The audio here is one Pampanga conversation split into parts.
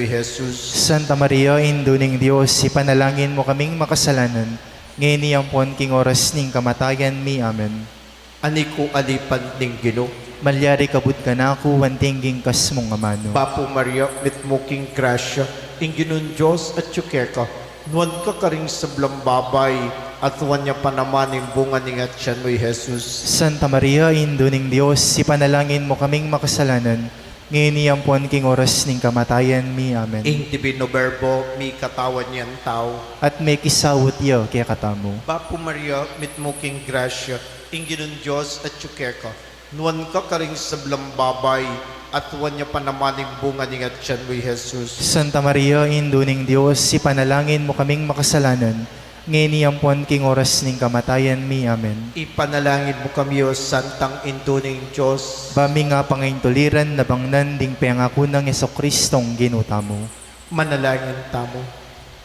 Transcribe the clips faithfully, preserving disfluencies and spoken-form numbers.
Jesus. Santa Maria, Indu ning Dios, ipanalangin mu kaming makasalanan, ngeni ampon king oras ning kamatayan mi. Amen. Ani ku alipan ning Ginu. Malyari kabud kanaku anting king kas mung amanu. Bapu Maria, mitmu king grasya, ing Ginung Dios atyu keka. Nuan ka karing sablang babai, at nuan ya pa naman ing bunga ning atian mu, i Jesus. Santa Maria, Indu ning Dios, ipanalangin mu kaming makasalanan, ngeni ampon king oras ning kamatayan mi. Amen. Ing Divino Verbo, mikatawan yang tau. At mekisaut ya kekatamu. Bapu Maria, mitmu king grasya, ing Ginung Dios atyu keka. Nuan ka karing sablang babai, at nuan ya pa naman ing bunga ning atian mu, i Jesus. Santa Maria, Indu ning Dios, ipanalangin mu kaming makasalanan, ngeni ampon king oras ning kamatayan mi. Amen. Ipanalangin mu kami, o Santang Indu ning Dios. Ba mi nga pangaintuliran nabangnan ding pengaku nang Jesucristong Ginu tamu. Manalangin tamu.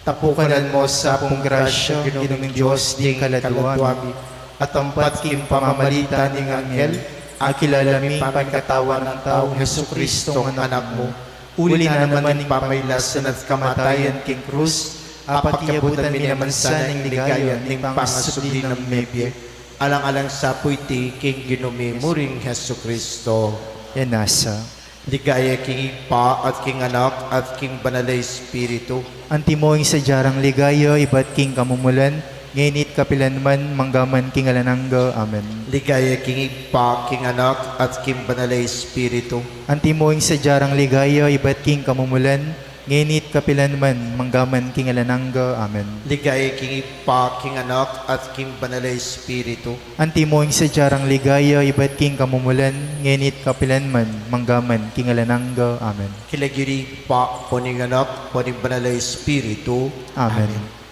Tapukanan mu sa pung grasya, Ginung Dios, ding kaladua mi, at ampat king pamamalita ning anghel, akilala mi ing pamikatawan nang tau, Jesucristong Anak mu. Uli na naman ning pamailasan at kamatayan king krus, apakyabutan mi naman sana ing ligaya ning pangasubli nang mebie. Alang-alang sa pu iti king Ginu mi muring Jesucristo. Yan nasa. Ligaya king Ibpa, at king Anak, at king Banal a Espiritu. Antimo ing sadya rang ligaya ibat king kamumulan, ngeni't kapilan man, manggaman king alang angga. Amen. Ligaya king Ibpa, king Anak, at king Banal a Espiritu. Antimo ing sadya rang ligaya ibat king kamumulan, ngeni't kapilan man, manggaman king alang angga. Amen. Ligaya king Ibpa, king Anak, at king Banal a Espiritu. Antimo ing sadya rang ligaya ibat king kamumulan, ngeni't kapilan man, manggaman king alang angga. Amen. King lagyu ning Ibpa, ampon ning Anak, ampon ning Banal a Espiritu. Amen. Amen.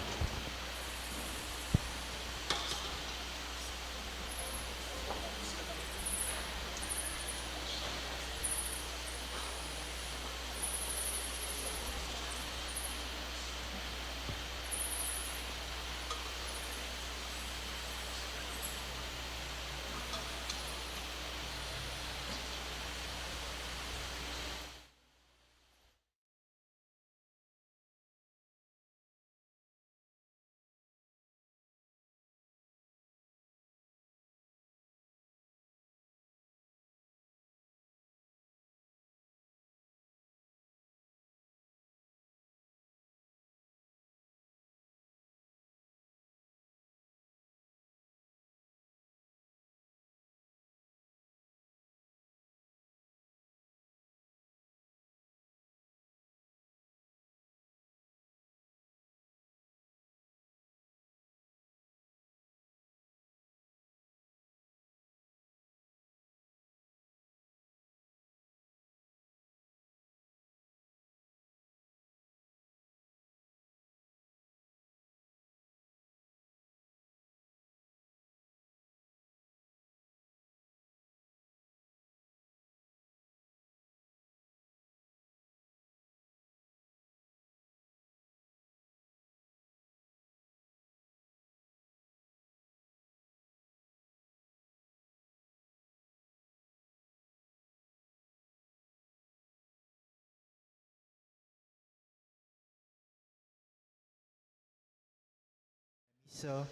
So,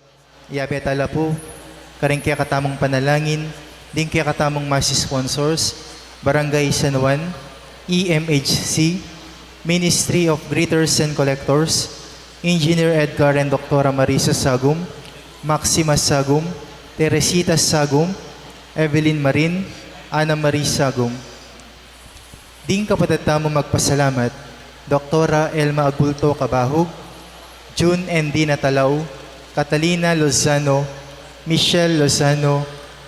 yabe tala pu karing kekatamung panalangin ding kekatamung mass sponsors, Barangay San Juan, E M H C, Ministry of Greeters and Collectors, Engineer Edgar and Doktora Marisa Sagum, Maxima Sagum, Teresita Sagum, Evelyn Marin, Ana Marie Sagum. Ding kapatad tamu magpasalamat, Doktora Elma Agulto Cabahug, June and Dina Talao, Catalina Lozano, Michelle Lozano,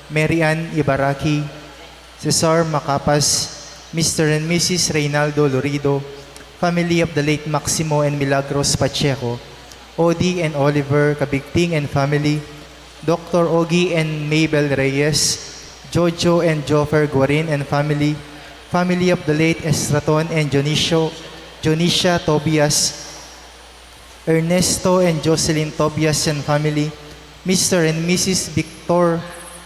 Mary Ann Ibaraki, Cesar Macapas, Mister and Missus Reynaldo Lorido, family of the late Maximo and Milagros Pacheco, Odi and Oliver Cabigting and family, Doktor Ogie and Mabel Reyes, Jojo and Joffer Guarin and family, family of the late Estraton and Dionisio, Dionisia Tobias, Ernesto and Jocelyn Tobias and family, Mister and Missus Victor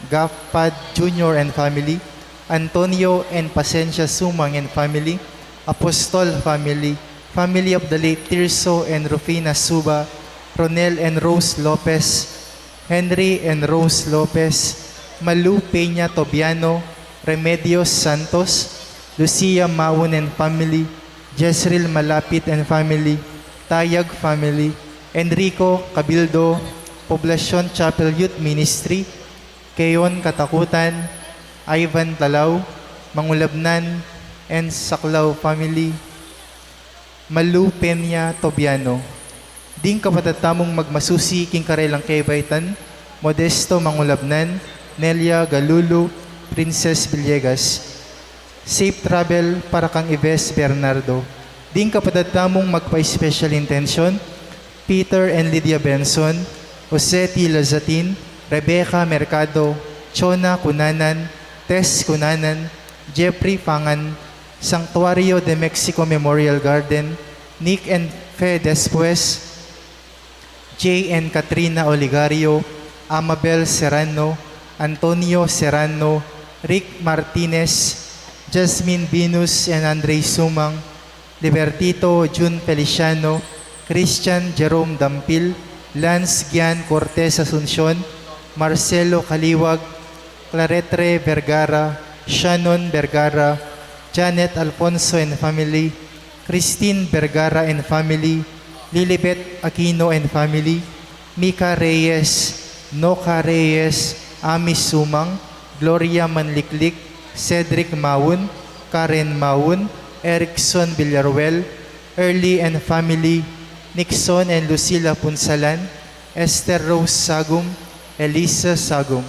Gaffad Junior and family, Antonio and Pacencia Sumang and family, Apostol family, Family of the late Tirso and Rufina Suba, Ronel and Rose Lopez, Henry and Rose Lopez, Malu Peña Tobiano, Remedios Santos, Lucia Maun and family, Jezreel Malapit and family, Tayag family, Enrico Cabildo, Poblacion Chapel Youth Ministry, Keon Katakutan, Ivan Talaw, Mangulabnan, and Saklaw family, Malu Peña Tobiano. Ding kapatad tamung magmasusi king karelang kebaitan, Modesto Mangulabnan, Nelia Galulu, Princess Villegas. Safe travel para kang Ives Bernardo. Ding kapatad tamung magpa-special intention, Peter and Lydia Benson, Jose T. Lazatin, Rebecca Mercado, Chona Cunanan, Tess Cunanan, Jeffrey Fangan, Santuario de Mexico Memorial Garden, Nick and Fe Despues, Jay and Katrina Oligario, Amabel Serrano, Antonio Serrano, Rick Martinez, Jasmine Venus and Andre Sumang, Libertito Jun Feliciano, Christian Jerome Dampil, Lance Gian Cortez Asuncion, Marcelo Caliwag, Claretre Vergara, Shannon Vergara, Janet Alfonso and family, Christine Vergara and family, Lilibet Aquino and family, Mika Reyes, Noka Reyes, Ami Sumang, Gloria Manliklik, Cedric Maun, Karen Maun, Erickson Villaruel, Early and family, Nixon and Lucila Punsalan, Esther Rose Sagum, Elisa Sagum.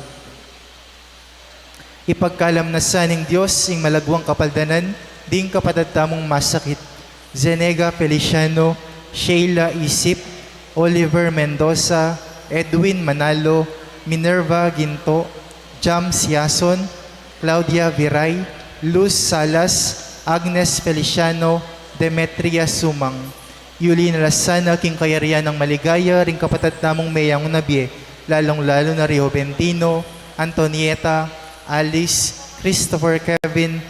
Ipagkalam na sa ning Dios ing malagwang kapaldanan ding kapatad tamung masakit, Zenega Feliciano, Sheila Isip, Oliver Mendoza, Edwin Manalo, Minerva Ginto, Jam Siason, Claudia Viray, Luz Salas, Agnes Feliciano, Demetria Sumang. Yuli na la sana king kayarian nang maligaya ring kapatad tamung meyang na bie, lalung-lalu na ri Juventino, Antonieta, Alice, Christopher Kevin,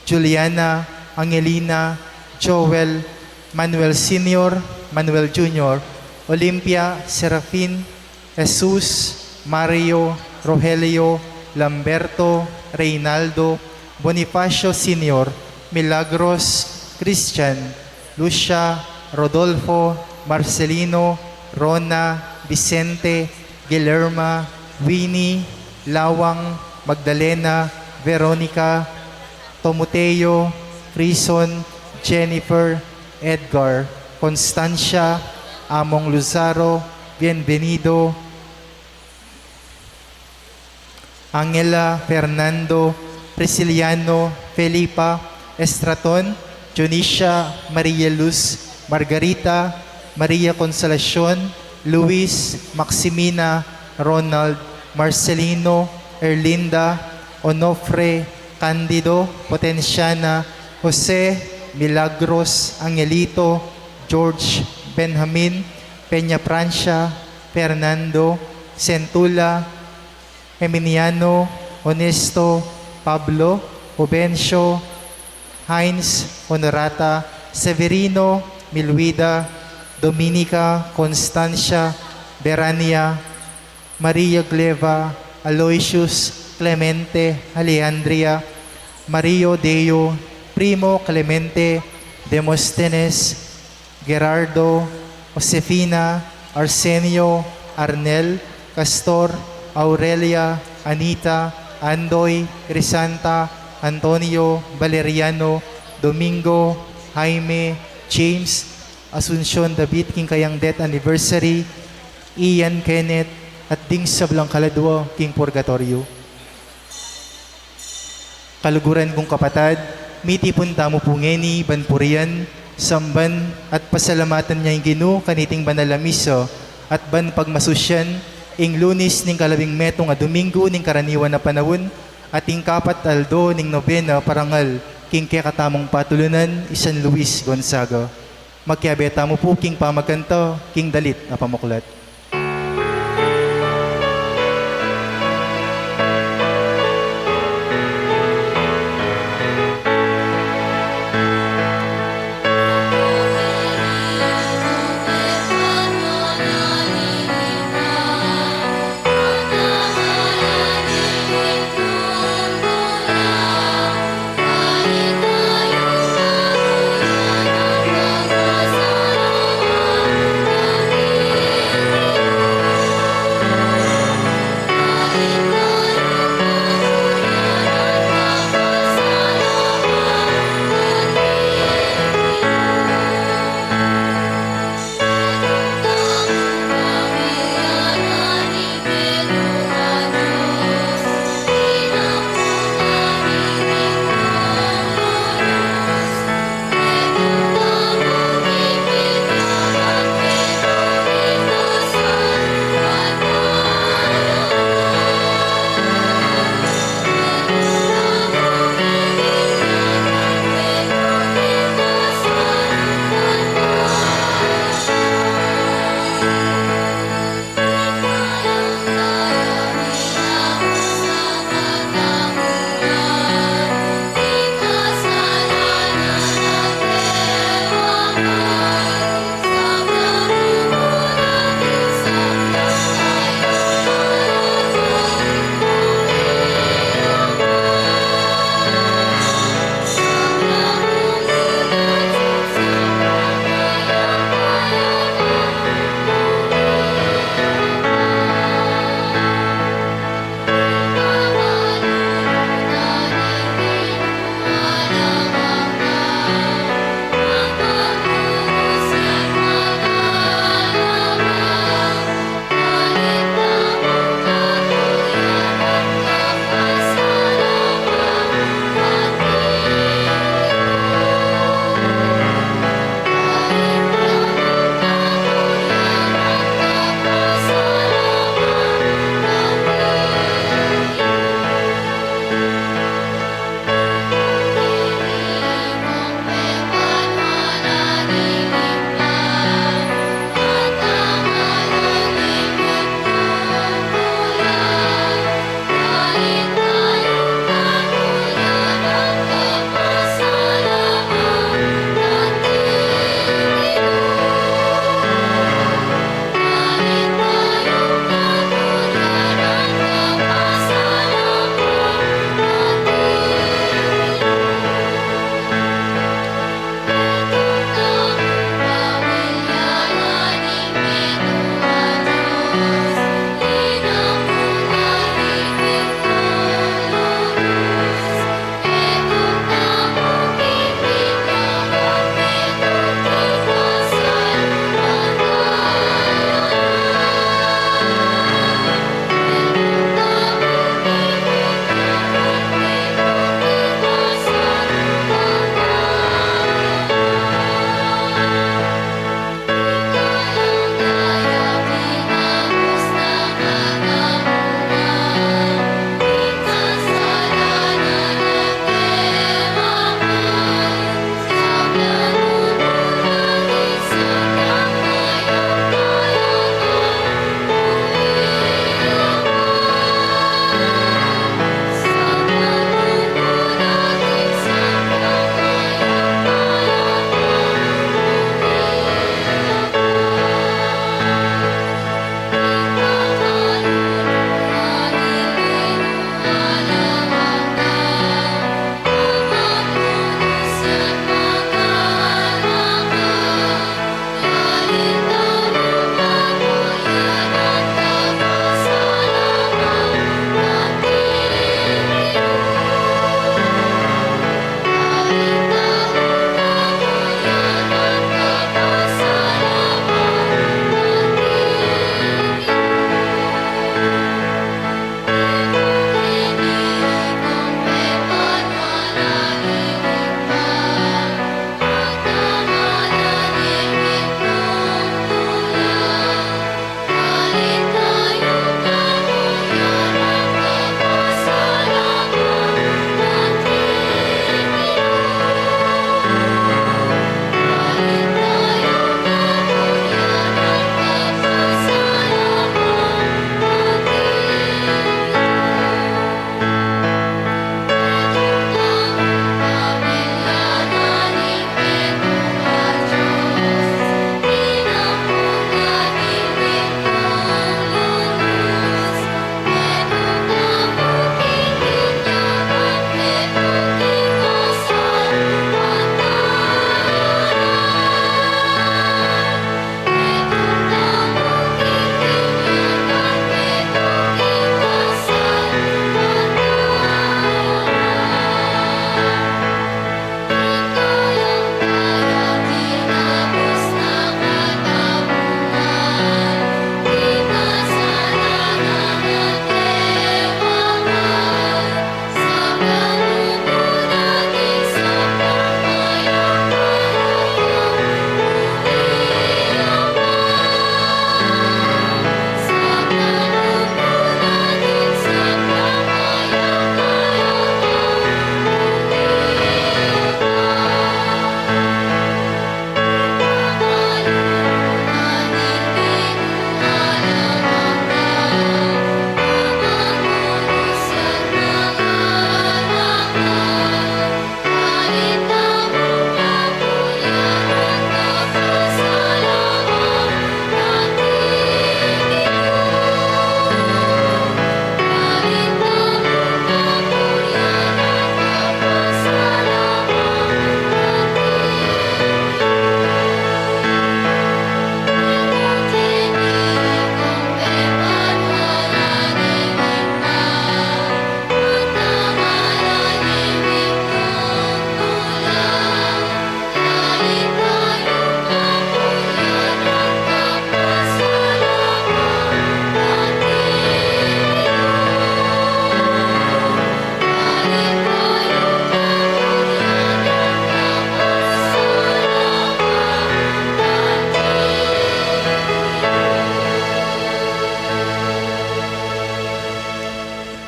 Juliana, Angelina, Joel, Manuel Senior, Manuel Junior, Olympia, Serafin, Jesus, Mario, Rogelio, Lamberto, Reynaldo, Bonifacio Senior, Milagros, Christian, Lucia, Rodolfo, Marcelino, Rona, Vicente, Guillerma, Winnie, Lawang, Magdalena, Veronica, Tomoteo, Crison, Jennifer, Edgar, Constancia, Among Luzaro, Bienvenido, Angela, Fernando, Prisciliano, Felipa, Estraton, Dionisia, Maria Luz, Margarita, Maria Consolacion, Luis, Maximina, Ronald, Marcelino, Erlinda, Onofre, Candido, Potenciana, Jose, Milagros, Angelito, George, Benjamin, Peña Francia, Fernando, Centula, Eminiano, Honesto, Pablo, Obencio, Heinz, Honorata, Severino, Milwida, Dominica, Constancia, Berania, Maria Gleva, Aloysius, Clemente, Alejandria, Mario Deo, Primo, Clemente, Demostenes, Gerardo, Josefina, Arsenio, Arnel, Castor, Aurelia, Anita, Andoy, Crisanta, Antonio, Valeriano, Domingo, Jaime, James, Asuncion David king kayang death anniversary, Ian Kenneth, at ding sablang kaladua king purgatoryo. Kaluguran kung kapatad, mitipun tamu pu ngeni ban purian, samban, at pasalamatan ya ing Ginu kaniting banal a misa, at ban pagmasusian ing Lunis ning kalabing metung a Domingo ning karaniwan a panaun, at ing kapat aldo ning nobena parangal king kekatamung patulunan i San Luis Gonzaga. Makiabe tamu pu king pamagkanta king dalit a pamuklat.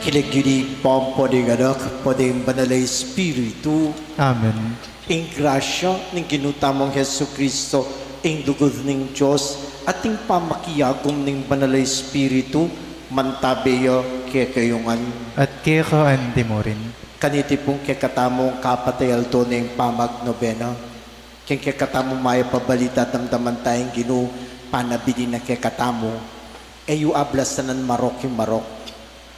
King lagyu ning Ibpa, ning Anak, ning Banal a Espiritu. Amen. Ing grasya ning Ginu tamung Jesucristo, ing lugud ning Dios, at ing pamakiagum ning Banal a Espiritu, mantabe ya kekayu ngan. At keka anti mu rin. Kaniti pung kekatamung kapatad a aldo ning pamagnobena, king kekatamung mayap a balita, damdaman taya ing Ginu, panabilin na kekatamu. E yu ablasan marok king marok,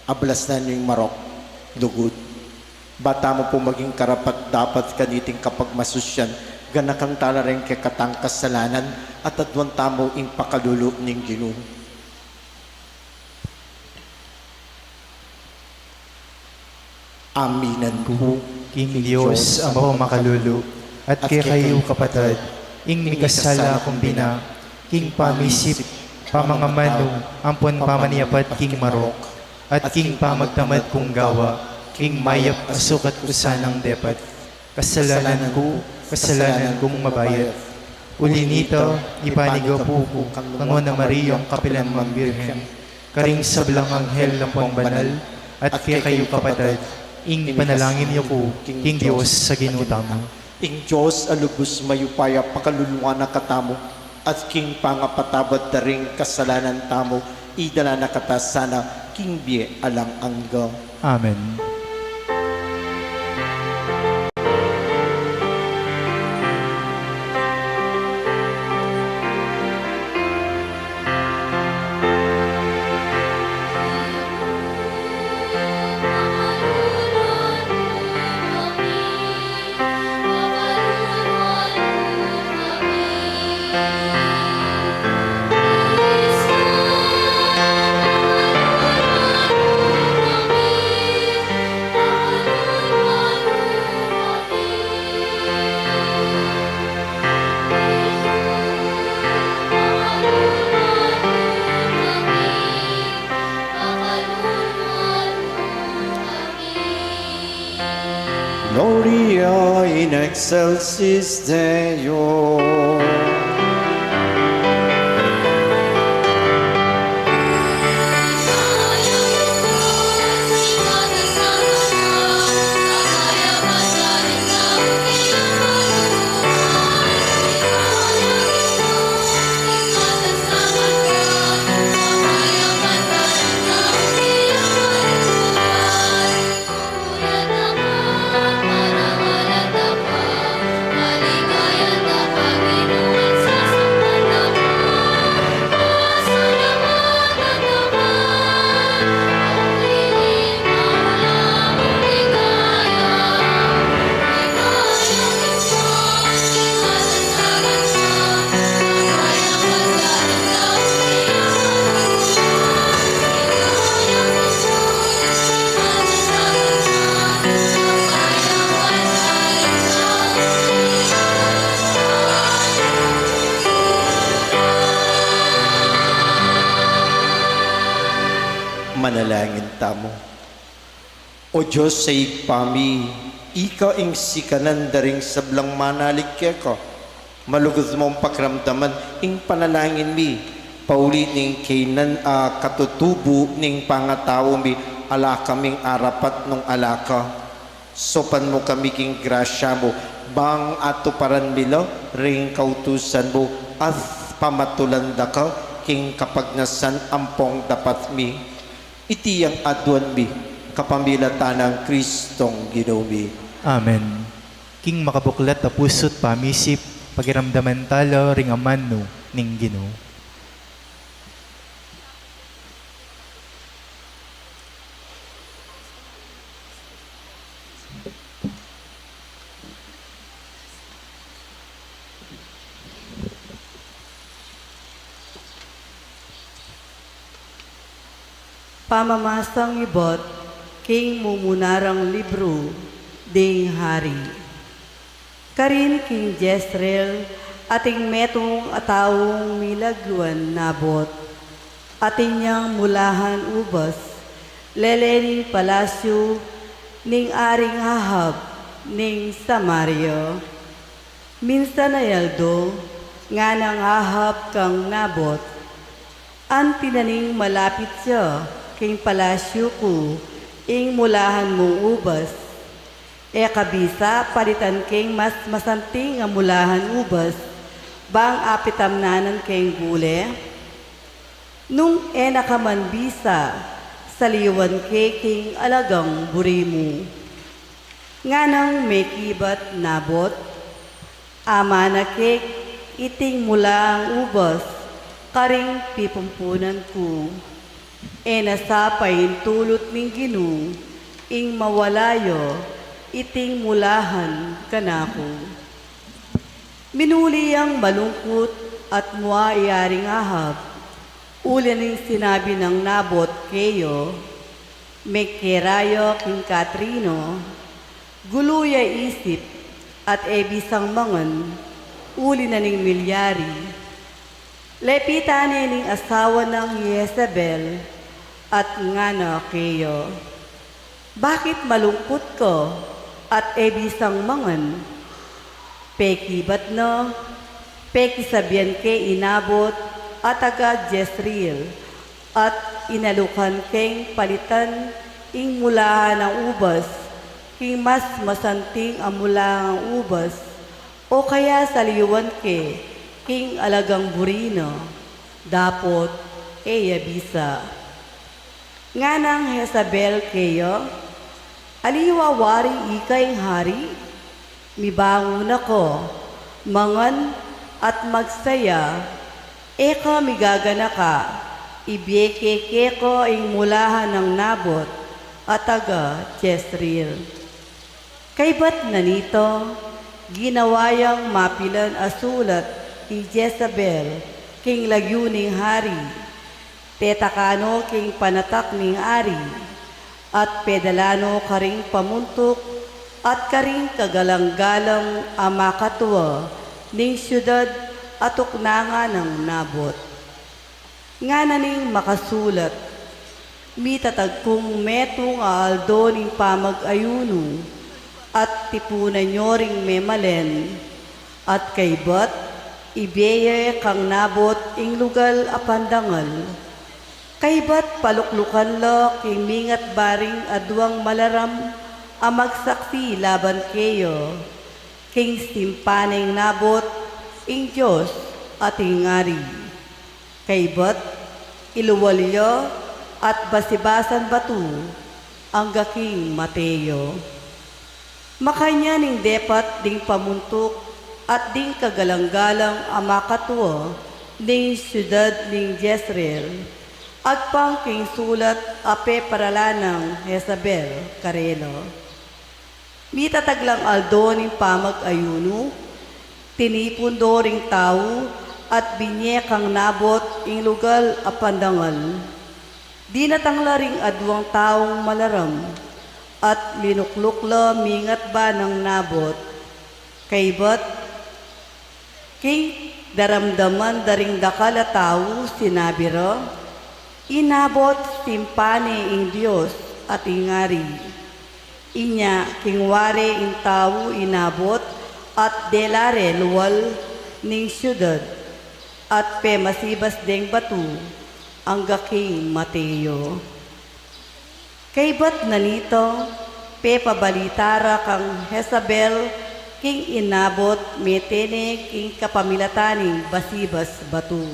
ablasan yu ing marok lugud. Ba tamu pu maging karapat-dapat kaniting kapagmasusyan, ganakan tala ring kekatang kasalanan, at aduan tamu ing pakalulu ning Ginu. Aminan ku king Dios a mapakalulu, at kekayu kapatad, ing mikasala kung bina, king pamisip, pamangamanu, ampon pamaniapat king marok, at king pamagtamad kung gawa, king mayap a sukat ku sanang depat. Kasalanan ku, kasalanan kung mabayat. Uli nita, ipanigapu ku kang Nuan a Mariang kapilan mang Birhen, karing sablang anghel ampon banal, at kekayu kapatad, ing panalangin yu ku king Dios a Ginu tamu. Ing Dios a lubus mayupaya pakaluluan na katamu, at king pangapatawad da ring kasalanan tamu, idala na kata sana king bie alang angga. Amen. Gloria in excelsis Deo. Manalangin tamu. O Dios a Ibpa mi, ika ing sikanan da ring sablang manalig keka. Malugud mung pakiramdaman ing panalangin mi, pauli ning kainan a katutubu ning pangatau mi, ala kaming arapat nung ala ka. Saupan mu kami king grasya mu, bang atuparan mi la ring kautusan mu, at pamatulan da ka king kapagnasan ampong dapat mi. Iti yang aduan mi, kapamilatan nang Kristong Ginu mi. Amen. King makabuklat a pusu't pamisip, pakiramdaman tala ring amanu ning Ginu. Pamamasang ibat king mumunarang libru ding hari. Karin king Jezreel, atin metung a taung milagwan Nabot. Atin yang mulahan ubas, lele ning palasyu ning Aring Ahab ning Samaria. Minsan a aldo, nganang Ahab kang Nabot, anti na ning malapit ya king palasyu ku Ing mulahan mung ubas, e ka bisa palitan keng mas masanting a mulahan ubas, bang apitamnanan keng bule? Nung e na ka man bisa saliwan ke king alagang buri mu. Nganang mekibat Nabot, amana ke iting mulahan ubas karing pipumpunan ku. E na sa paintulut ning Ginu ing mawala ya iting mulahan kanaku. Minuli yang malungkut at mua i Aring Ahab, uli ning sinabi nang Nabot keya, megkera ya king katrina, gulu ya isip, at e bisang mangan, uli na ning milyari. Lepitan ne ning asawa nang Jezebel, at ngana keya, "Bakit malungkut ka, at e bisang mangan?" Pekibat na, pekisabian ke i Nabot a taga Jezreel, at inalukan keng palitan ing mulahan nang ubas king mas masanting a mulahan nang ubas, o kaya saliwan ke king alagang buri na, dapot e ya bisa. Nganang Jezebel keya, "Aliwa wari ika ing hari? Mibangun na ka, mangan at magsaya, e ka migaganaka, ibie ke keka ing mulahan nang Nabot a taga Jezreel." Kaybat na nita, ginawa yang mapilan a sulat i Jezebel king lagyu ning hari. Tetaka no king panatak ning ari, at pedala no karing pamuntuk at karing kagalang-galang a makatua ning siudad a tuknangan nang Nabot. Ngana ning makasulat, "Mitatag kung metung a aldo ning pamag-ayunu, at tipunan yo ring memalen, at kaybat, ibie ye kang Nabot ing lugal a pandangal. Kaybat paluklukan la king mingat baring aduang malaram a magsaksi laban keya, king simpa neng Nabot ing Dios at ing ari. Kaybat, iluwal ya at basibasan batu angga king mate ya." Makanyan ing depat ding pamuntuk at ding kagalang-galang a makatua ning siudad ning Jezreel, agpang king sulat a peparalan nang Jezebel karela. Mitatag lang aldo ning pamag-ayunu, tinipun do ring tau at binie kang Nabot ing lugal a pandangal. Dinatang la ring aduang taung malaram at linukluk la mingat ba nang Nabot. Kaybat, king daramdaman da ring dakal a tau, sinabi ra, "I Nabot simpa ne ing Dios at ing ari." Inya king ware ing tau i Nabot at dela re luwal ning siudad at pemasibas deng batu angga king mate ya. Kaybat na nita, pepabalita ra kang Jezebel king i Nabot mete ne king kapamilatan ning basibas batu.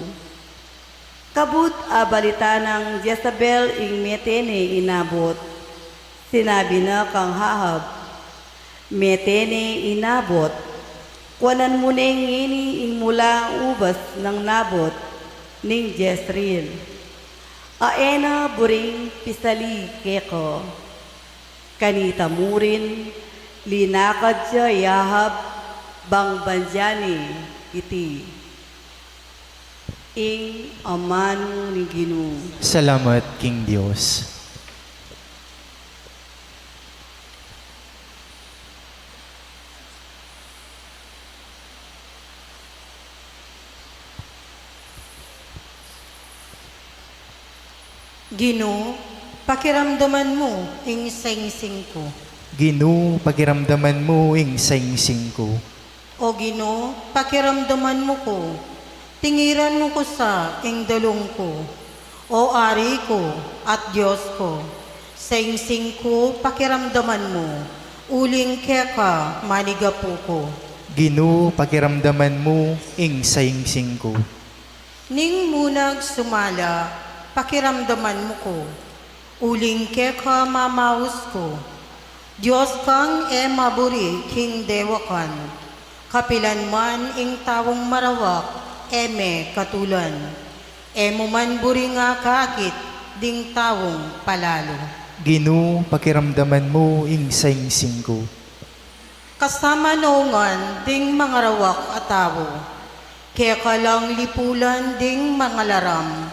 Kabud abalita nang Jezebel ing mete ne i Nabot, sinabi na kang Ahab, "Mete ne i Nabot, kuanan mu ne ngeni ing mulahan ubas nang Nabot ning Jezreel, a e na buring pisali keka." Kanita murin, linakad ya i Ahab bang bandian ne iti. Ing amanu ning Ginu. Salamat king Dios. Ginu, pakiramdaman mu ing singsing ku. Ginu, pakiramdaman mu ing singsing ku. O Ginu, pakiramdaman mu ku, tingiran mu ku sa ing dalung ku. O Ari ku at Dios ku, Saingsing ku, pakiramdaman mu, uling keka manigapu ku. Ginu, pakiramdaman mu ing saingsing ku. Ning munag sumala, pakiramdaman mu ku, uling keka mamaus ku. Dios kang e maburi king dewakan, kapilan man ing taung marawak e me katulan. E mu man buri nga kakit ding taung palalu. Ginu, pakiramdaman mu ing saingsing ku. Kasama no ngan ding mangarawak a tau, keka lang lipulan ding mangalaram,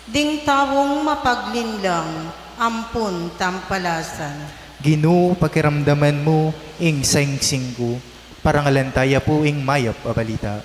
ding taung mapaglinlang ampun tampalasan. Ginu, pakiramdaman mu ing saingsing ku. Parangalan taya pu ing mayap a balita.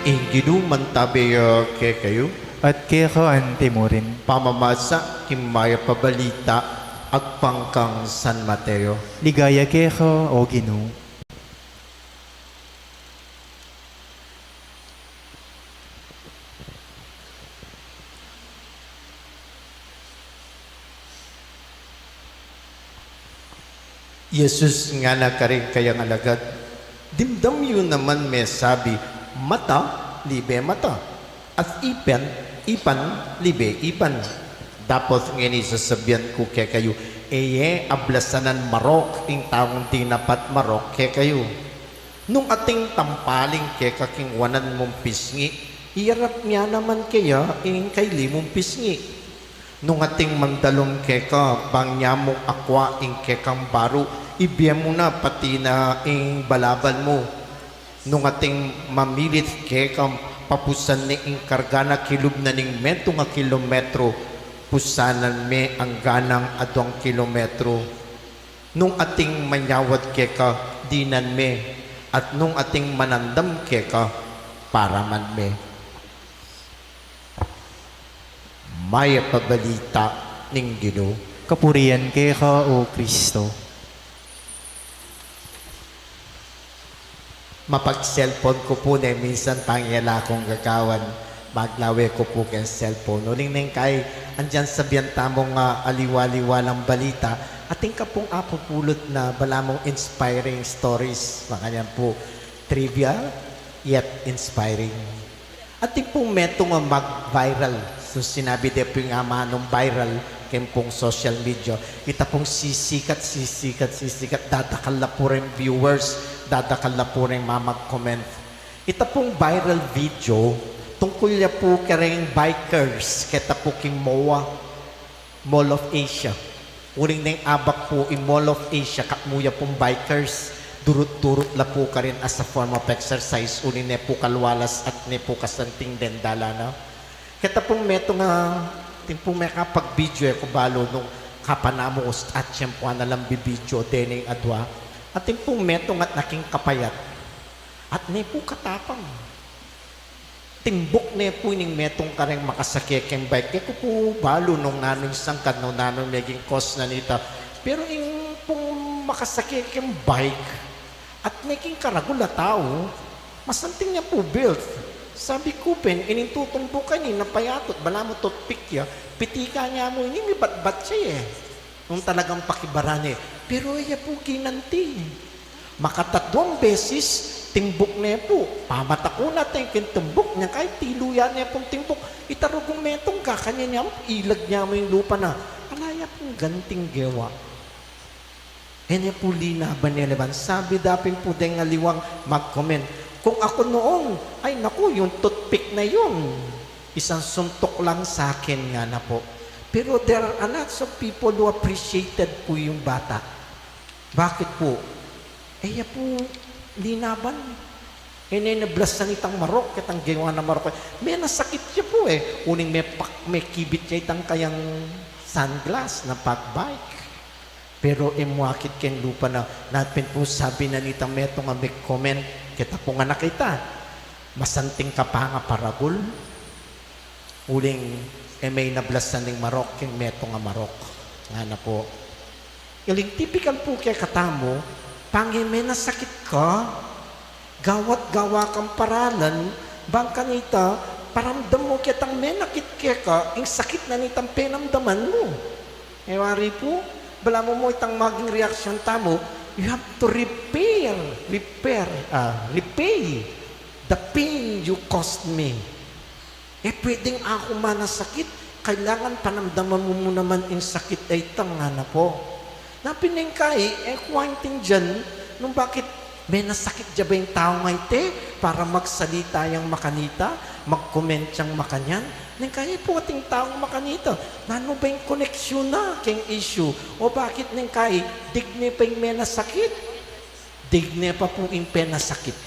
Ing Ginu mantabe ya kekayu. At keka anti mu rin. Pamamasa king mayap a balita agpang kang San Mateo. Ligaya keka, o Ginu. Jesus ngana karing kayang alagad, "Dimdam yu naman mesabi, 'Mata, libe mata, at ipan, ipan, libe ipan.' Dapot ngeni sasabian ku kekayu, e ye ablasanan marok ing taung dinapat marok kekayu. Nung ating tampaling keka king wanan mung pisngi, iyarap mya naman keya ing kaili mung pisngi. Nung ating mandalum keka, bang nya mung akua ing kekang baru, ibie mu na pati na ing balabal mu. Nung ating mamilit keka, papusan ne ing karga na kilub na ning metung a kilometro, pusanan me angga nang aduang kilometro. Nung ating manyawad keka, dinan me, at nung ating manandam keka, paraman me." Mayap a balita ning Ginu. Kapurian keka, o Kristo. Mapag-cellphone ku pu ne minsan, pangela kung gagawan, maglawe ku pu keng cellphone. Uling neng kai, andian sabian tamung, ah, aliwa-liwa lang balita, atin ka pung apupulot na balamu inspiring stories, makanyan pu, trivia, yet inspiring. Atin pung metung a mag-viral. So, sinabi de pu ing amanung viral keng pung social media. Ita pung sisikat, sisikat, sisikat, dadakal la pu ring viewers, dadakal la pu ring mamag-comment. Ita pung viral video, tungkul ya pu kareng bikers, keta pu king MOA. Mall of Asia. Uling neng abak pu ing Mall of Asia, katmu ya pung bikers, durut-durut la pu karin as a form of exercise, uling ne pu kalwalas at ne pu kasanting dendal na. Keta pung metung a, atin pung mekapag-video, e ku balu nung Kapanamu, usta, atyempuan na lang bibidyo dening adwa. Atin pung metung at naking kapayat. At ne pu katapang. Timbuk ne pu ining metung kareng makasake keng bike. E ku pu balu nung nanu ing sangkan, nung nanu ing meging cause na nita. Pero ing pung makasake keng bike, at ne king karagul a tau, masanting ne pu built. Sabi ku pin, ining tutumbukan ini, napayatut, balamu toothpick ya, pitikan ne mu ini, mibatbat ya e. Nung talagang pakibaran e. Pero e ya pu ginanti. Makatatluang beses, timbuk ne pu. Pamataku na teng keng timbuk, nyang kay tiluyan ne pung timbuk. Itarugung metung, kakanyan ne mu, ilag ne mu ing lupa na. Ala ya pung ganting gewa. E ne pu linaban ne laban. Sabi da pin pu deng aliwang mag-comment, "Kung ako noon, ay naku, yung toothpick na yun, isang suntok lang sa akin," ngana pu. Pero there are lots of people who appreciated pu yung bata. Bakit pu? E ya pu linaban. E ne nablasan itang marok, ketang gewa na marok. Menasakit ya pu e. Uling mepak-, mekibit ya itang kayang sunglass na pag-bike. Pero e mu akit keng lupa na, na pin pu sabi na nitang metung a mag-comment, keta pung anak ita, masanting ka pa nga paragul. Uling e me nablasan ning marok keng metung a marok. Ngana pu. Uling tipikal pu kekatamu, pange menasakit ka, gawa't gawa kang paralan, bang kanita, paramdam mu ketang menakit keka, ing sakit na nitang penamdaman mu. E wari pu, balamu mu itang maging reaksyon tamu, you have to repair, repair, ah, repay the pain you caused me. E pwedeng aku manasakit, kailangan panamdaman mu mu naman ing sakit a ita, ngana pu. Na pin neng kai, e ku aintindian, nung bakit menasakit ya ba ing taung iti, para magsalita yang makanita, mag-comment yang makanyan? Neng kai pu ating taung makanita, nanu ba ing koneksyon na keng issue? O bakit neng kai, digne pa ing menasakit? Digne pa pu ing penasakit.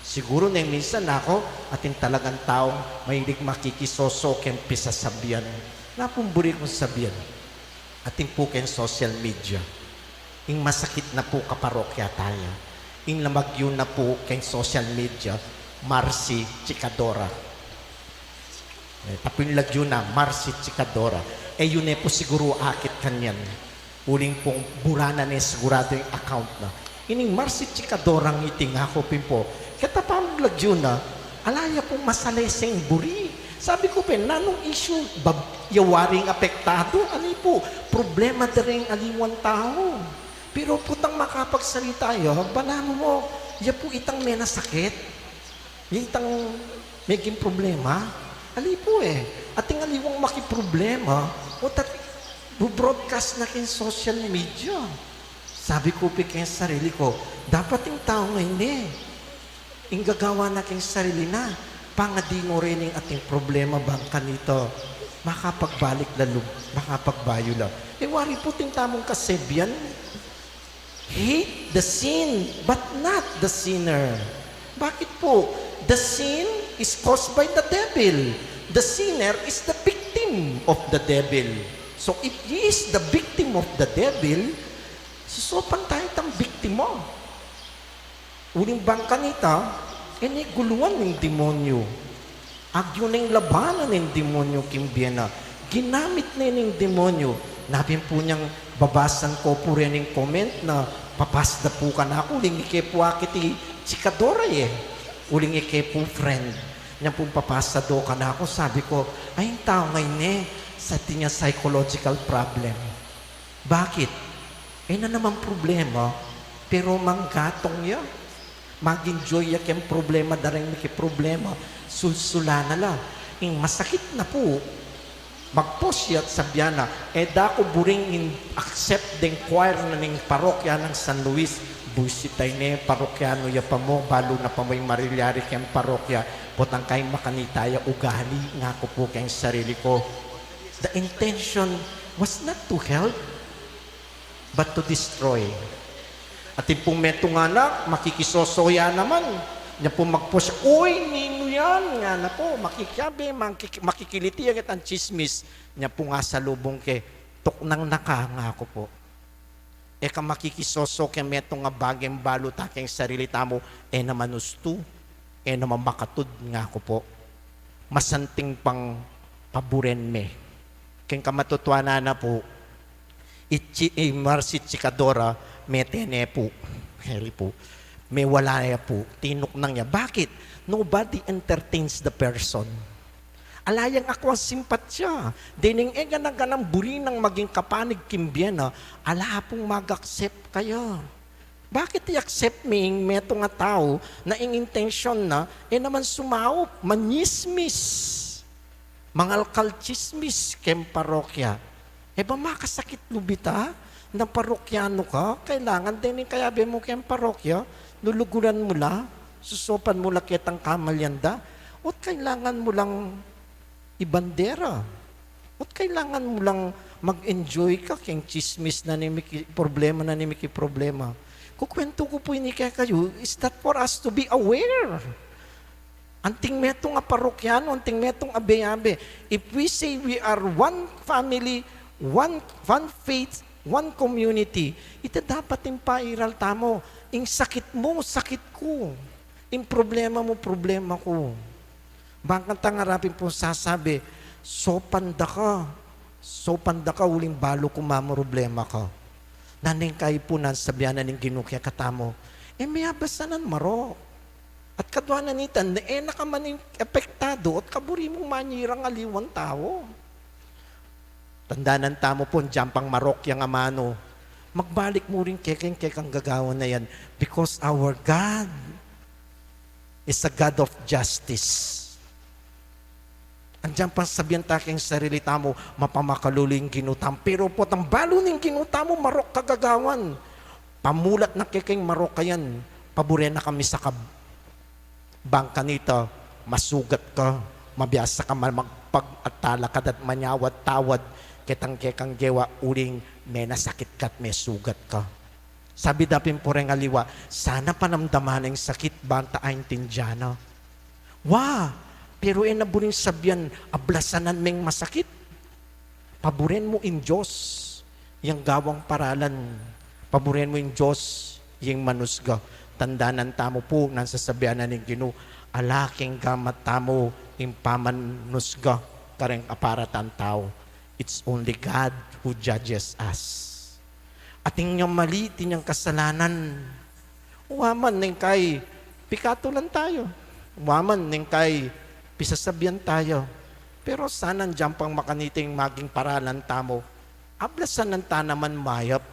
Siguru neng minsan aku, ating talagang taung mahilig makikisoso keng pisasabian. Na pung buri kung sabian. Atin pu keng social media. Ing masakit na pu kaparokya taya. Ing lamagyu na pu keng social media, Marcy Chikadora. E, tapu ing lagyu na, Marcy Chikadora. E yu ne pu siguru akit kanyan. Uling pung bura na ne sigurado ing account na. Ining Marcy Chikadora ngiti, ngaku pin pu, keta pang lagyu na, ala ya pung masaleseng buri. Sabi ku pin, nanung issue ba ya waring apektadu? Ani pu, problema da ring aliwang tau. Pero potang makapagsalita ya, balamu mu, ya pu itang menasakit. Itang meging problema, ali pu e. Ating aliwang makiproblema, o tat-, bu-broadcast na keng social media. Sabi ku pi keng sarili ku, dapat ing tau ngeni, ing gagawan na keng sarili na, pangadingurin ing ating problema bang kanita makapagbalik la lub, makapagbayu la. E wari pu ing tamung kasebian, hate the sin, but not the sinner. Bakit pu? The sin is caused by the devil. The sinner is the victim of the devil. So if he is the victim of the devil, susupan taya itang biktima. Uling bang kanita, e ne guluan ning demonyu. Agyu neng labanan ning demonyu king bie na. Ginamit ne ning demonyu. Na pin pu nyang babasan ku pu reng comment na papasa da pu kanaku, uling ike pu akit i Chikadora e. Uling ike pu friend. Nyang pu papasa da kanaku, sabi ku, ay, ing tau ngeni, sa atin yang psychological problem. Bakit? E na namang problema, pero manggatong ya. Mag-enjoy ya keng problema da reng mikiproblema, sulsulan na la. Ing masakit na pu, mag-post ya at sabian na, e da ku buring in-accept deng choir na ning parokya nang San Luis, buisit a ini, parokyanu ya pa mu, balu na pa mu ing marilyari keng parokya, potang kai makanita ya ugali, ngaku pu keng sarili ku. The intention was not to help, but to destroy. Atin pung metung a anak, makikisoso ya naman. Nya pu mag-post, "Uy, ninu yan?" ngana pu, makikiabe, makiki-, makikiliti ya ketang tsismis. Nya pu asalubung ke, Tuknang na ka, ngaku pu. E ka makikisoso keng metung a bage, balu ta keng sarili tamu, e naman ustu, e naman makatud, ngaku pu. Masanting pang paburen me. Keng kamatutuanan na pu, i Chi-, i Marcy Chikadora, mete ne pu. Heli pu. Mewala ya pu. Tinuknang ya. Bakit? Nobody entertains the person. Ala yang akwang simpatia. Dening e gana-ganang buri nang maging kapanig king bie na, ala pung mag-accept kaya. Bakit i-accept me ing metung a tau na ing intensyon na, e naman sumaup, manyismis, mangalkal tsismis keng parokya? E ba makasakit lub ita? Na parokyanu ka, kailangan dening kayabe mu keng parokya, luluguran mu la, susopan mu la ketang kamalian da, o't kailangan mu lang ibandera. O't kailangan mu lang mag-enjoy ka keng tsismis na ning miki-, problema na ning mikiproblema. Kukuwentu ku pu ini kekayu, is that for us to be aware. Anting metung a parokyanu, anting metung abe-abe. If we say we are one family, one, one faith, one community, ita dapat ing pairal tamu. Ing sakit mu, sakit ku. Ing problema mu, problema ku. Bang kanita ngarapin pung sasabi, sopan da ka, sopan da ka, uling balu ku mamroblema ka. Nanu ing kaipunan, sabian na ning Ginu kekatamu, e, meyabas na nang marok. At kadua na nita, e na ka man ing apektadu, at kaburi mung manyirang aliwang tau. Tandanan tamu pu, agyang pang marok yang amanu, magbalik mu rin kekeng kekang gagawan na yan, because our God is a God of justice. Agyang pang sabian ta keng sarili tamu, mapamakalulu ing Ginu tamu, pero potang balu ning Ginu tamu, marok ka gagawan. Pamulat na kekeng marok a yan, pabure na ka misakab. Bang kanita, masugat ka, mabiasa ka man magpag at talakad at manyawad-tawad ketang kekang gewa, uling menasakit ka at mesugat ka. Sabi da pin pu reng aliwa, sana panamdaman na ing sakit bang ta aintindian na. Wa, pero e na buring sabian, ablasan na meng masakit. Paburen mu ing Dios, yang gawang paralan. Paburen mu ing Dios, yang manusga. Tandanan tamu pu, nang sasabian na ning Ginu, ala keng gamat tamu ing pamanusga kareng aparatan tau. It's only God who judges us. Atin yang mali, atin yang kasalanan. Wa man ning kai pikatulan tayu. Wa man ning kai pisasabian tayu. Pero sana agyang pang makaniting maging paralan tamu, ablasan na ta naman mayap,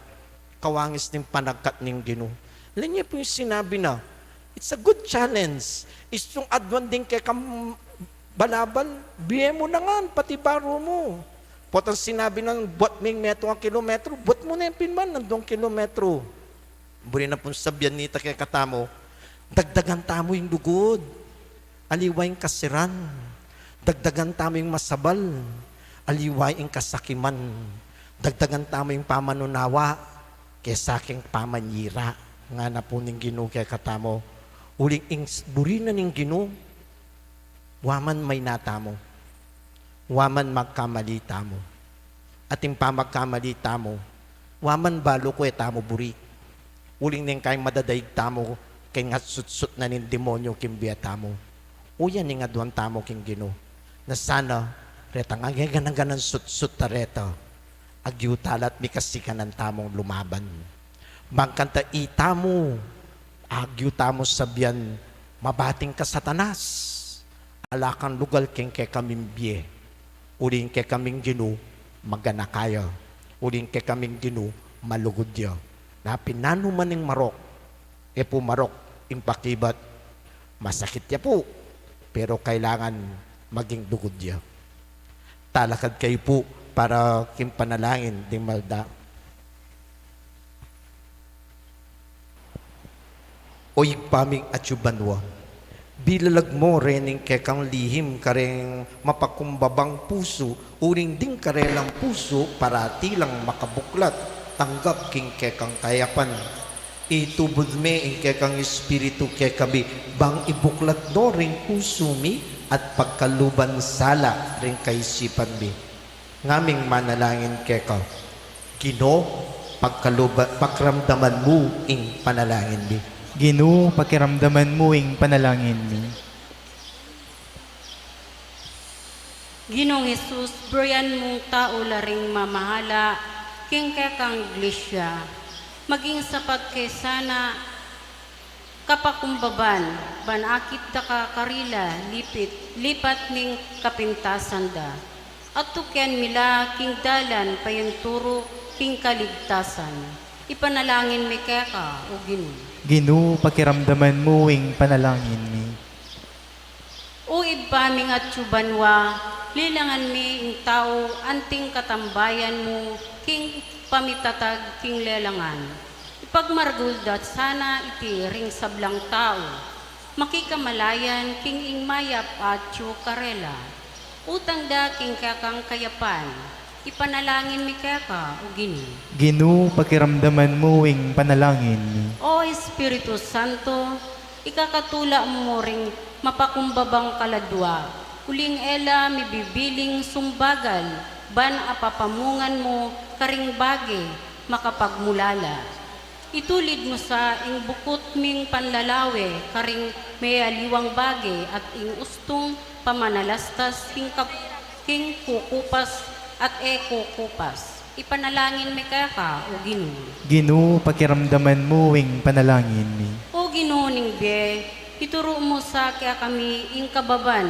kawangis ning panagkat ning Ginu. Ala ne pung sinabi na, it's a good challenge. Istung aduan ding kekang balabal, bie mu na ngan, pati baru mu. Potang sinabi nang buat ming metung a kilometro, buat mu ne pin man nang duang kilometro. Buri na pung sabian nita kekatamu, dagdagan tamu ing lugud, aliwa ing kasiran. Dagdagan tamu ing masabal, aliwa ing kasakiman. Dagdagan tamu ing pamanunawa, kesa keng pamanyira. Ngana pu ning Ginu kekatamu, uling ing s-, buri na ning Ginu, wa man maina tamu, wa man magkamali tamu. At ing pamagkamali tamu, wa man balu ku e tamu buri. Uling neng kai madadaig tamu keng atsutsut na ning demonyu king bie tamu. Uyan ing aduan tamu king Ginu. Na sana, retang ageganaganang sutsut a reta, agyu tala at mikasikanan tamung lumaban. Bang kanita itamu, agyu tamu sabian, mabating ka, Satanas. Ala kang lugal keng kekaming bie. Uling kekaming Ginu, magana ka ya. Uling kekaming Ginu, malugud ya. Na pin nanu man ing marok, e pu marok ing pakibat. Masakit ya pu, pero kailangan maging lugud ya. Talakad kayu pu para king panalangin ding malda. O Ibpa ming atsu banua, bilalag mu rening kekang lihim kareng mapakumbabang pusu, uling ding karelang pusu parati lang makabuklat, tanggap king kekang kayapan. Itubud me ing kekang Espiritu kekami, bang ibuklat no ring pusu mi at pagkaluban sala ring kaisipan mi. Ngaming manalangin keka. Ginu, pagkaluba-, pakiramdaman mu ing panalangin mi. Ginu, pakiramdaman mu ing panalangin mi. Ginung Jesus, burian mung tau la ring mamahala king kekang iglesia. Maging sapat ke sana kapakumbaban, ban akit da ka karila lipit, lipat ning kapintasan da. At tukian mi la king dalan payanturu king kaligtasan. Ipanalangin mi keka, O Ginu. Ginu, pakiramdaman mu ing panalangin mi. O Ibpa ming atsu banua, lelangan mi ing tau anting katambayan mu king pamitatag king lelangan. Ipagmaragul da sana iti ring sablang tau, makikamalayan king ing mayap a atsu karela. Utang da king kekang kayapan, ipanalangin mi keka, O Ginu. Ginu, pakiramdaman mu ing panalangin mi. O Espiritu Santo, ikakatula mu ring mapakumbabang kaladua, uling e la mibibiling sumbagal, ban apapamungan mu karing bage makapagmulala. Itulid mu sa ing bukut ming panlalawe karing mealiwang bage at ing ustung pamanalastas king kap-, king kukupas at e kukupas. Ipanalangin mi keka, O Ginu. Ginu, pakiramdaman mu ing panalangin mi. O Ginu ning bie, ituru mu sa kekami ing kababan,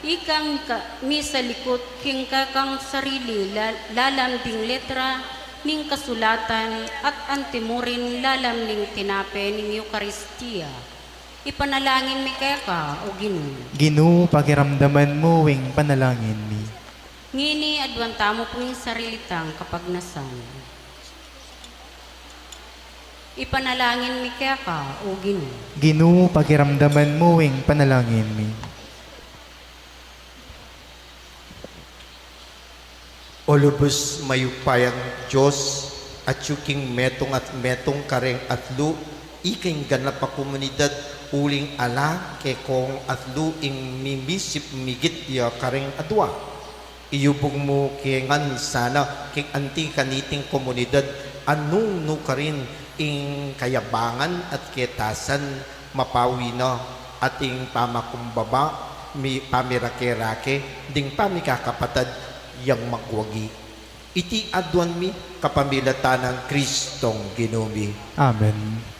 ikang ka-, misalikut king kekang sarili la-, lalam ding letra ning kasulatan at antimurin lalam ning tinape ning Eukaristia. Ipanalangin mi keka, O Ginu. Ginu, pakiramdaman mu ing panalangin mi. Ngeni aduan tamu pu ing sarili tang kapagnasan. Ipanalangin mi keka, O Ginu. Ginu, pakiramdaman mu ing panalangin mi. O lubus mayupayang Dios, atsu king metung at metung kareng atlu, ika ing ganap a komunidad, uling ala kekong atlu ing mimisip migit ya kareng adua. Iyubug mu ke ngan sana king anti kaniting komunidad a nung nukarin ing kayabangan at ketasan mapawi na at ing pamakumbaba, mi-, pamirake-rake, ding pamikakapatad yang magwagi. Iti aduan mi kapamilatan nang Kristong Ginu mi. Amen.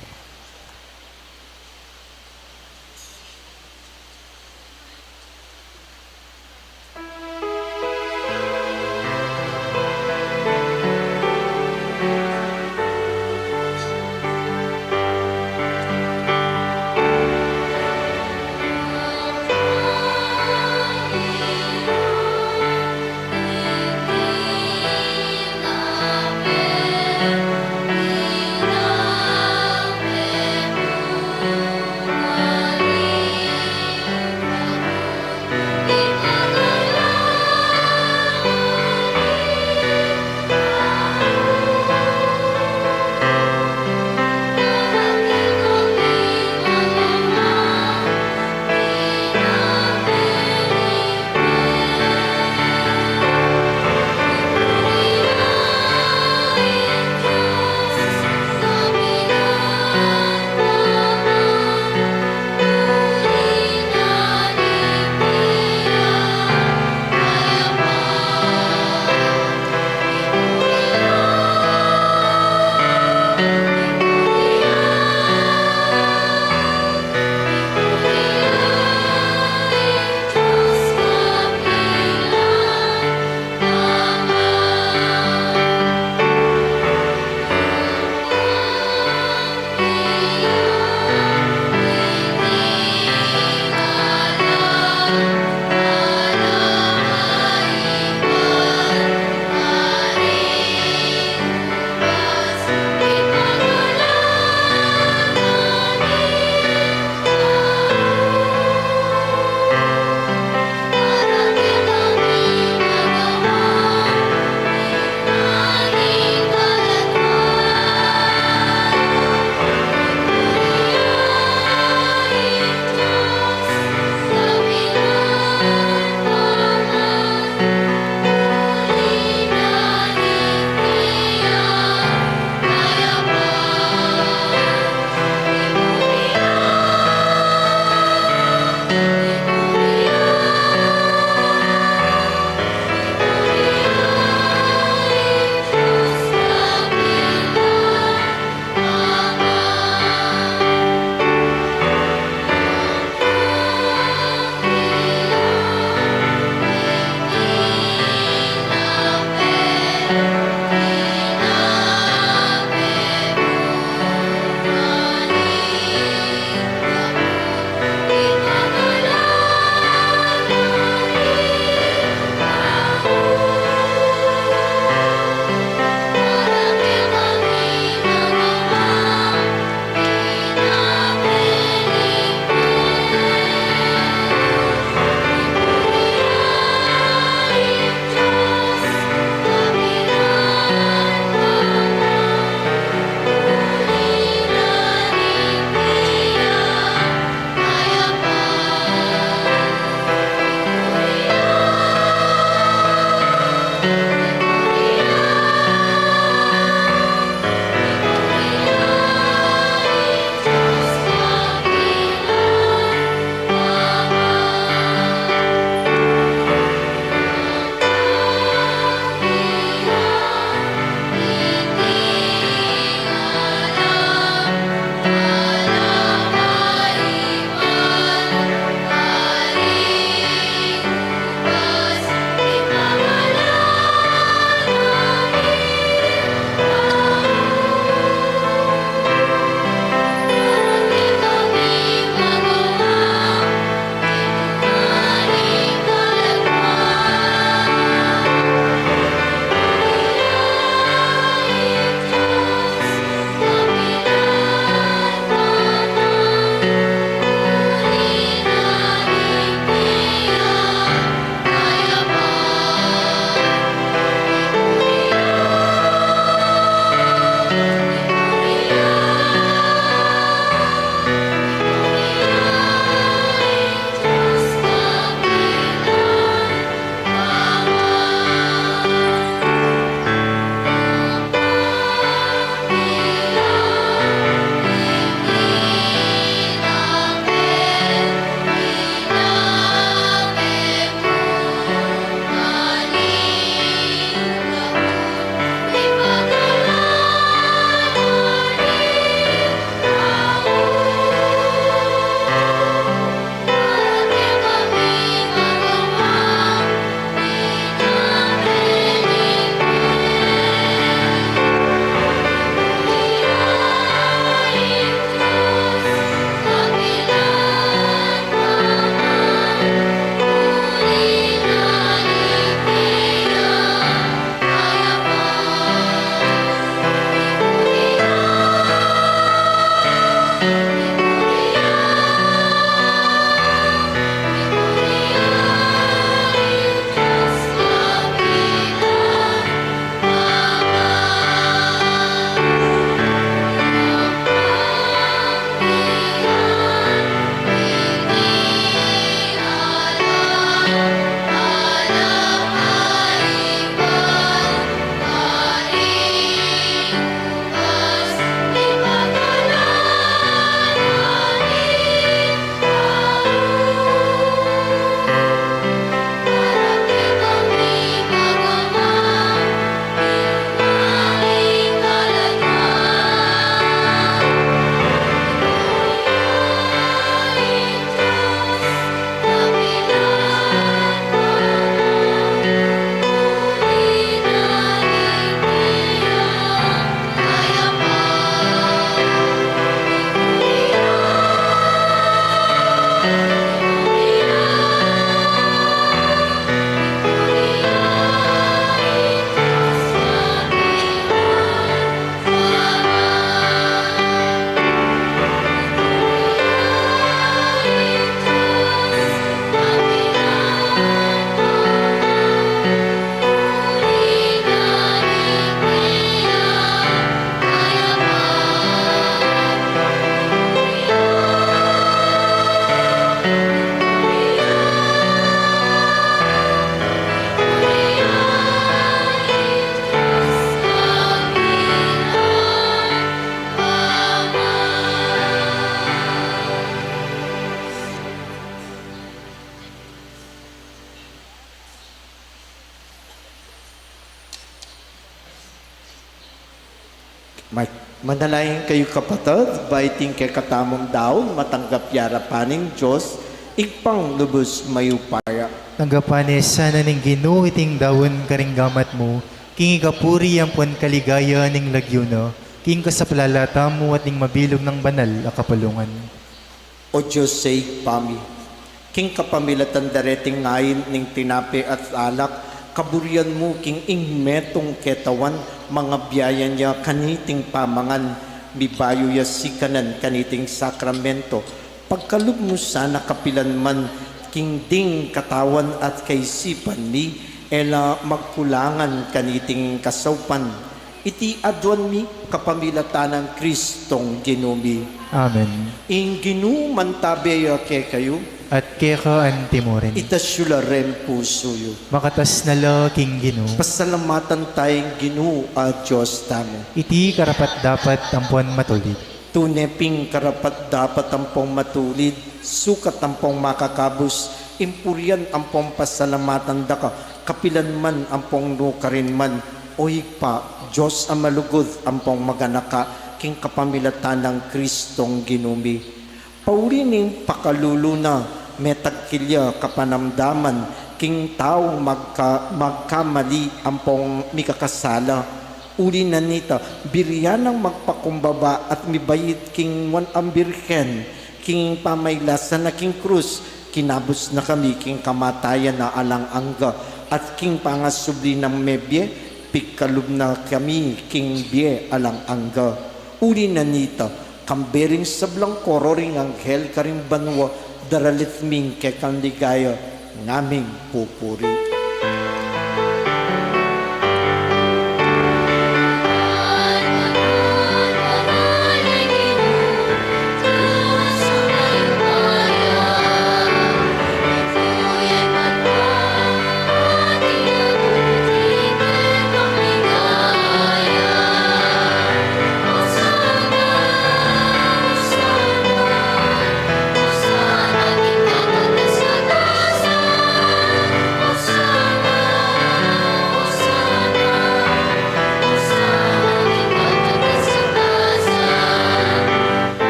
Ma-, manalangin kayu, kapatad, ba iting kekatamung daun matanggap ya arapan ning Dios, Ibpang lubus mayupaya. Tanggapan na sana ning Ginu iting daun karing gamat mu, king ikapuri ampon kaligayan ning lagyu na, king kasaplalan tamu at ning mabilug nang banal a kapulungan. O Dios, Ibpa mi, king kapamilatan da reting ain ning tinape at alak, kaburian mu king ing metung ketawan, mangabiayan ya kaniting pamangan, mibayu ya sikanan kaniting sakramento, pagkalub mu sana kapilan man king ding katawan at kaisipan mi, e la magkulangan kaniting kasaupan. Iti aduan mi kapamilatan nang Kristong Ginu mi. Amen. Ing Ginu mantabe ya kekayu. At keka antimurin. Itas yu la ring pusu yu. Makatas na la king Ginu. Pasalamatan taya ing Ginu a Dios tamu. Iti karapat-dapat ampon matulid. Tune pin karapat-dapat ampong matulid, sukat ampong makakabus, ing purian ampong pasalamatan da ka, kapilan man ampong nukarin man, O Ibpa, Dios a malugud ampong maganaka, king kapamilatan nang Kristong Ginu mi. Pauli ning pakalulu na, metagkil ya kapanamdaman, king taung magka-, magkamali ampong mikakasala. Uli na nita, buri ya nang magpakumbaba at mibait king nuan a Birhen, king pamailasa na king krus, kinabus na kami king kamatayan a alang angga, at king pangasubli nang mebie, pigkalub na kami king bie alang angga. Uli na nita, kambe ring sablang koro ring anghel karing banua, daralit mi ing kekang ligaya, ngaming pupuri.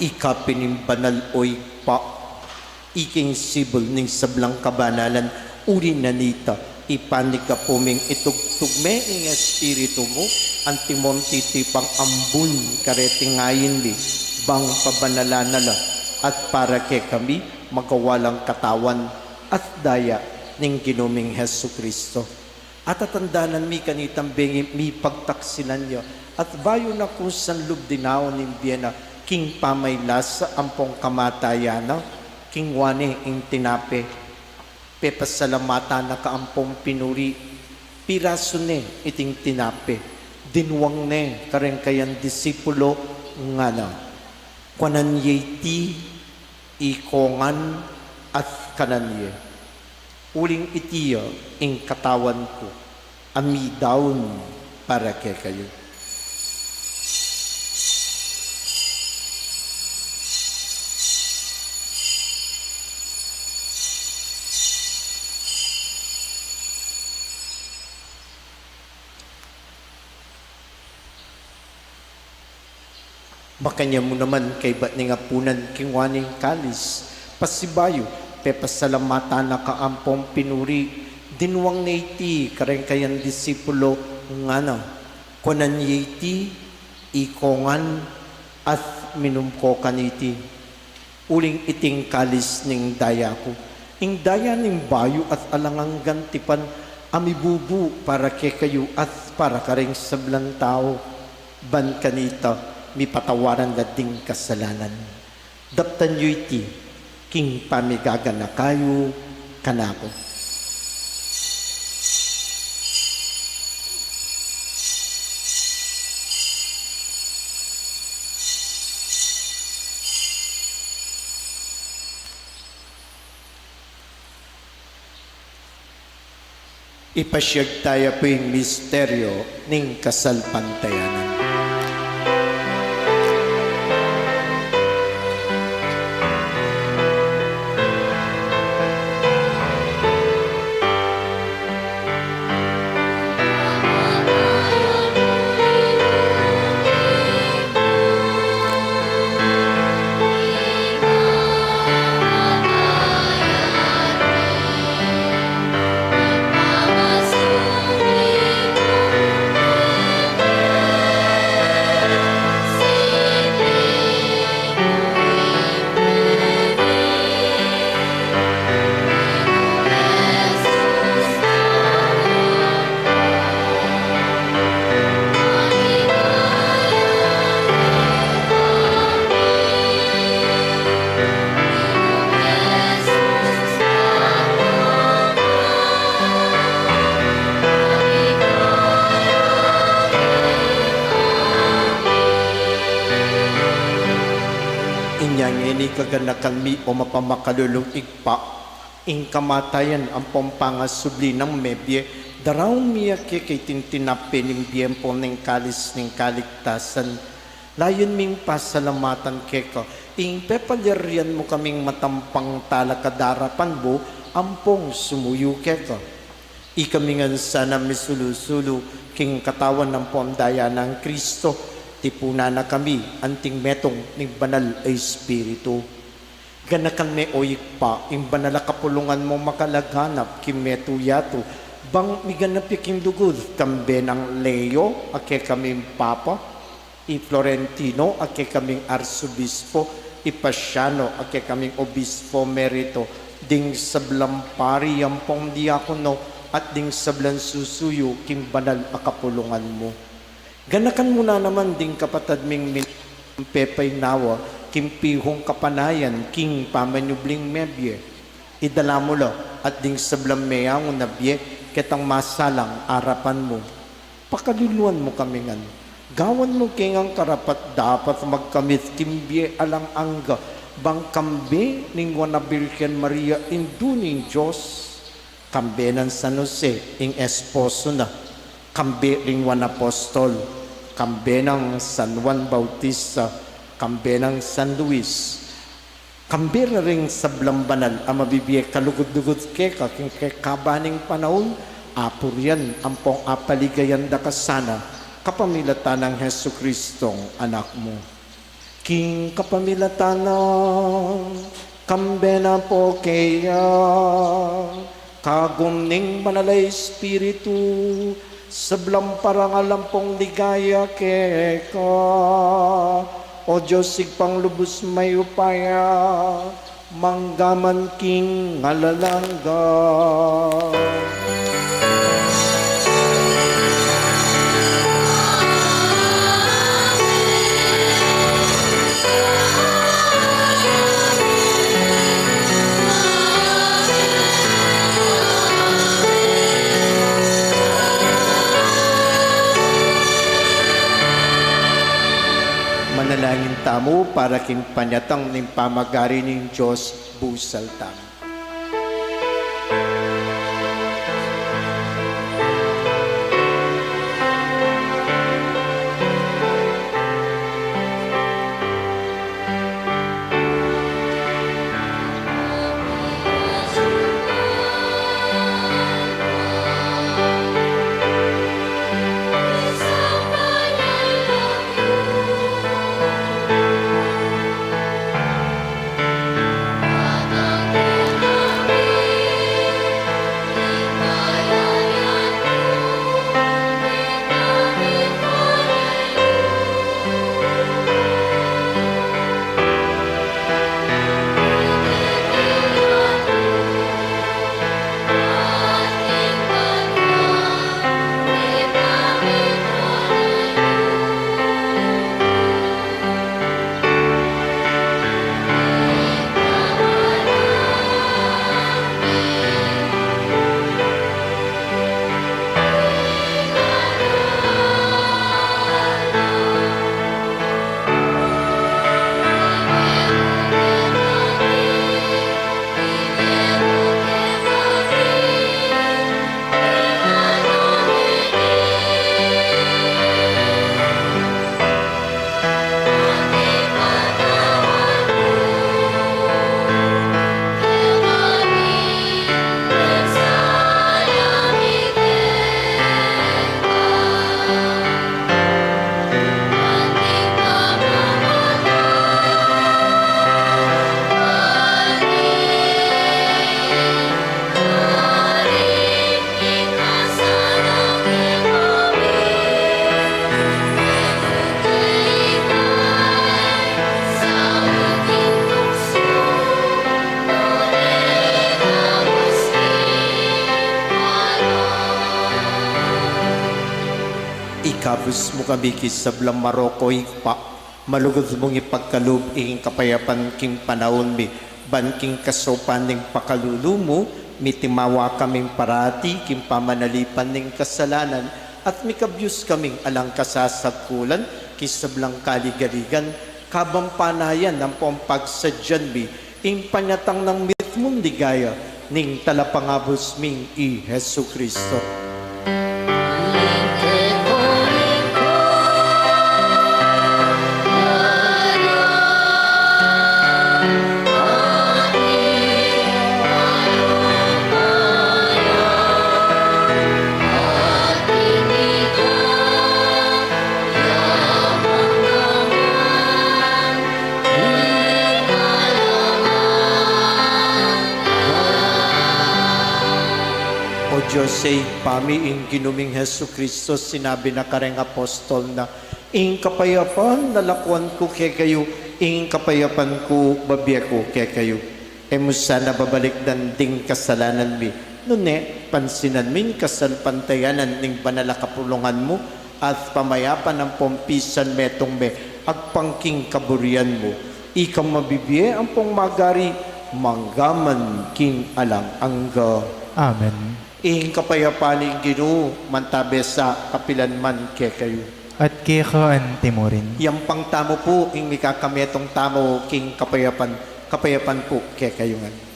Ika pin ing banal, O Ibpa, ika ing sibul ning sablang kabanalan. Uli na nita, ipanik ka pu ming itugtug me ing Espiritu mu, antimong titipang ambun kareting ain mi, bang pabanalan na la, at para kekami, magawa lang katawan at daya ning Ginu ming Jesucristo. At tatandanan mi kanitang bengi mipagtaksilan ya, at bayu na kung sanlub dinaun ning bie na, king pamailasa ampong kamatayan na, kinua ne ing tinape, pepasalamatan na ka ampong pinuri, pirasu ne iting tinape, dinuang ne kareng kayang disipulo, ngana, kuanan ye iti, ikongan at kanan ye. Uling iti ya ing katawan ku, a midaun para kekayu. Makanyan mu naman kaybat ning apunan, kinua ne ing kalis, pasibayu pepasalamatan na ka ampong pinuri, dinuang ne iti kareng kayang disipulo, ngana, kuanan ye iti, ikongan at minum ko kaniti. Uling iti ing kalis ning daya ku, ing daya ning bayu at alang anggang tipan, a mibubu para kekayu at para kareng sablang tau, ban kanita mipatawaran la ding kasalanan. Daptan yu iti king pamigaganaka yu kanaku. Ipasiag taya pu ing misteryo ning kasalpantayanan. Ikaganakan mi, o mapamakalulung Ibpa, ing kamatayan ampong pangasubli nang mebie, daraun mi ya keka iting tinape ning bie ampong ning kalis ning kaligtasan. Layun ming pasalamatan keka ing pepalyarian mu kaming matampang talakad king arapan mu ampong sumuyu keka. Ikami ngan sana misulu-sulu king katawan ampong daya nang Kristo, tipunan na kami anting metung ning Banal a Espiritu. Ganakan me, o Ibpa, ing banal a kapulungan mu makalaganap king metung yatu, bang miganap ya king lugud, kambe nang Leo a kekaming Papa, i Florentino a kekaming Arsobispo, i Pasiano a kekaming Obispo Emerito, ding sablang pari ampong diakono, at ding sablang susuyu king banal a kapulungan mu. Ganakan mu na naman ding kapatad ming min-, pepainawa king pihung kapanayan king pamanyubling mebie. Idala mu la at ding sablang meyangu na bie ketang masalang arapan mu. Pakaluluan mu kami ngan. Gawan mu ke ngan karapat-dapat magkamit king bie alang angga, bang kambe ning nuan a Birhen Maria, Indu ning Dios, kambe nang San Jose, ing esposo na, kambe ring nuan a apostol, kambe nang San Juan Bautista, kambe nang San Luis, kambe na ring sablang banal a mabibie kalugud-lugud keka king kekaba ning panaun, apurian ampong apaligayan da ka sana, kapamilatan nang Jesucristong Anak mu. King kapamilatan na, kambe na pu keya, kagum ning Banal a Espiritu, sablang parangal ampong ligaya keka, o Dios Ibpang lubus mayupaya, mangga man king alang angga. Manalangin tamu para king panyatang ning pamagari ning Dios. Busal tamu. Ikabus mu kami king sablang marok, o Ibpa, malugud mung ipagkalub ing kapayapan king panaun mi, ban king kasaupan ning pakalulu mu, mitimawa kaming parati king pamanalipan ning kasalanan, at mikabyus kaming alang kasasagkulan king sablang kaligaligan, Kabang panayan ampong pagsadyan mi ing panyatang nang mitmung ligaya ning Talapangabus ming i Jesucristo. O Dios, Ibpa mi, ing Ginu ming Jesucristo sinabi na kareng apostol na, "Ing kapayapan lalakwan ku kekayu, ing kapayapan ku bibie ku kekayu." E mu sana babalikdan ding kasalanan mi, nune pansinan mu ing kasalpantayanan ning banal a kapulungan mu, at pamayapan ampong pisan metung me agpang king kaburian mu. Ika ing mabibie ampong magari, mangga man king alang angga. Amen. Ing kapayapan ning Ginu mantabe sa kapilan man kekayu. At keka anti mu rin. Yampang tamu pu ing mikakametung tamu king kapayapan, kapayapan pu kekayu ngan.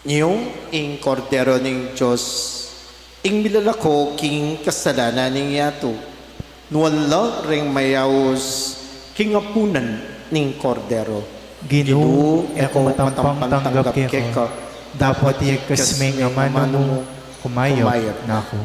Ini ing Kordero ning Dios, ing milalako king kasalanan ning yatu. Nuan la reng mayaus king apunan ning Kordero. Ginu, e ku matampang tanggap keka, dapot igkas me ing amanu mu, kumayap na ku.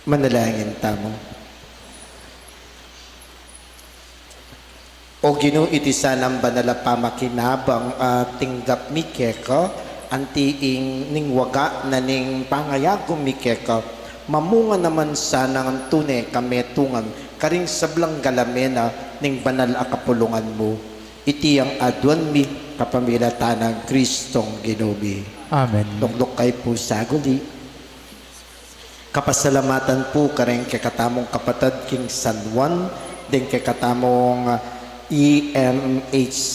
Manalangin tamu. O Ginu, iti sanang banal a pamakinabang a tinggap mi keka, anti ing ning waga na ning pangayagum mi keka, mamunga naman sana ngan tune kametungan karing sablang galamen na ning banal a kapulungan mu. Iti yang aduan mi kapamilatan nang Kristong Ginu mi. Amen. Lukluk kayu pu saguli. Kapasalamatan pu kareng kekatamung kapatad king San Juan, deng kekatamung, ah, E M H C,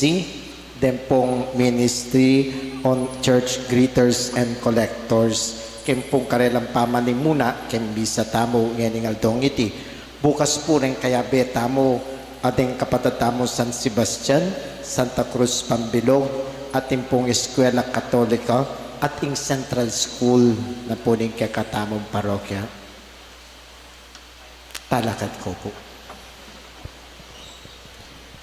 deng pung Ministry on Church Greeters and Collectors, king pung karelang pamanimuna king misa tamu ngening aldong iti. Bukas pu reng kayabe tamu, a deng kapatad tamu San Sebastian, Santa Cruz Pambilog, at ing pung Eskwela Katolika, at ing Central School na pu ning kekatamung parokya. Talakad ko pu.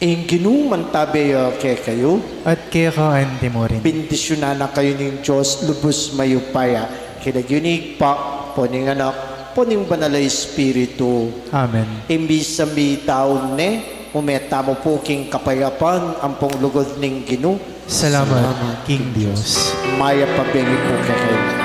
Ing Ginu mantabe ya kekayu. At keka anti mu rin. Bendisyunan na kayu ning Dios lubus mayupaya. King lagyu ning Ibpa, ampo ning Anak, ampo ning Banal a Espiritu. Amen. Ing misa mitaun ne, ume tamu pu king kapayapan ampong lugud ning Ginu. Salamat king Dios. Mayap a bie pu kekayu.